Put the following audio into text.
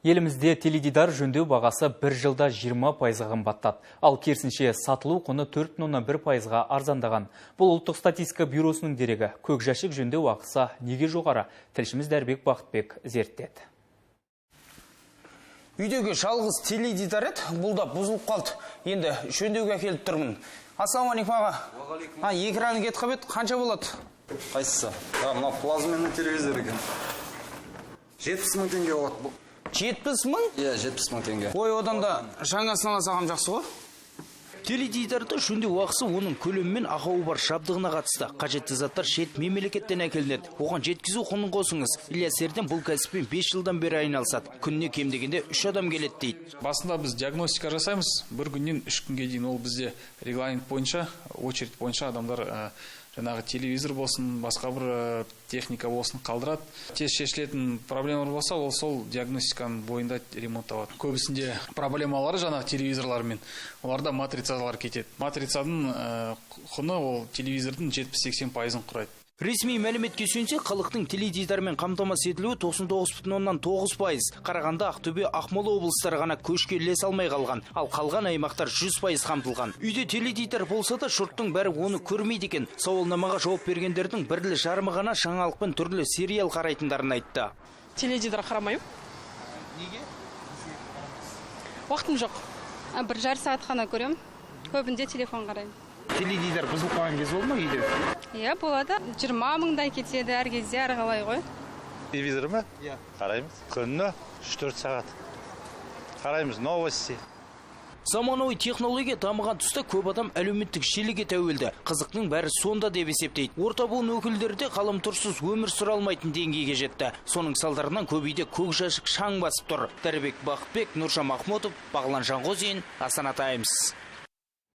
Елімізде теледидар жөндеу бағасы бір жылда 20%-ға қымбаттады. Ал керісінше сатылу құны 4,1%-ға арзандаған. Бұл Ұлттық статистика бюросының дерегі. Көк жәшік жөндеу ақысы неге жоғары? Тілшіміз Дәрібек Бақытбек зерттеді. Үйдегі жалғыз теледидар еді, бұл да бұзылып қалды. Енді жөндеуге әкеліп тұрмын. Ассалаумағалейкум, аға. А, экраны кетіп қалып еді, қанша болады? Қайсысы? А, мына плазменный телевизор екен. 70 000 теңге болады бұл. 70 000? Иә, 70 000 теңге. Ой, одан да жаңасын ала салғам жақсы ғой. Теледидарды жөндеу ақысы оның көлемі мен ақауы бар жабдығына қатысты. Қажетті заттар шет мемлекеттен әкелінеді. Оған жеткізу құнын қосыңыз. Ильяс Ерден бұл кәсіппен 5 жылдан бері айналысады. Күніне кем дегенде 3 адам келеді дейді. Басында біз диагностика жасаймыз. Бір күннен 3 күнге дейін ол бізде регламент бойынша, очередь бойынша адамдар жаңағы телевизор болсын, басқа бір техника болсын қалдырады. Тез шешілетін проблемалар болса, ол сол диагностиканың бойында ремонтталады. Көбісінде проблемалары жаңағы телевизорлармен, оларда матрицалар кетеді. Матрицаның құны ол телевизордың 70-80 пайызын құрайды. Ресми мәліметке сүйенсек, халықтың теледидармен қамтамасыз етілуі 99,9%. Қарағанды, Ақтөбе, Ақмола облыстары ғана көшке ілесе алмай қалған, ал қалған аймақтар 100% қамтылған. Үйде теледидар болса да, жұрттың бәрі оны көрмейді екен. Сауалнамаға жауап бергендердің бірлі жарымы ғана жаңалық пен түрлі сериал қарайтындарын айтты. Теледидар қарамаймын. Неге? Уақытым жоқ. 1,5 сағат қана көремін. Көбінде телефон қараймын. Теледидар бұзылып қалған кез болды ма үйде? Иә, болады. 20 мыңдай кетеді әр кезде, әрқалай ғой. Телевизор ма? Иә. Қараймыз. Күніне 3-4 сағат. Қараймыз новости. Заманауи технология дамыған тұста көп адам әлеуметтік желіге тәуелді. Қызықтың бәрі сонда деп есептейді. Орта буын өкілдері де ғаламторсыз өмір сүре алмайтын деңгейге жетті. Соның салдарынан көп үйде көк жәшік шаң басып тұр. Дәрібек Бақытбек, Нұржан Махмұтов, Бағлан Жанғозин, Астана Таймс.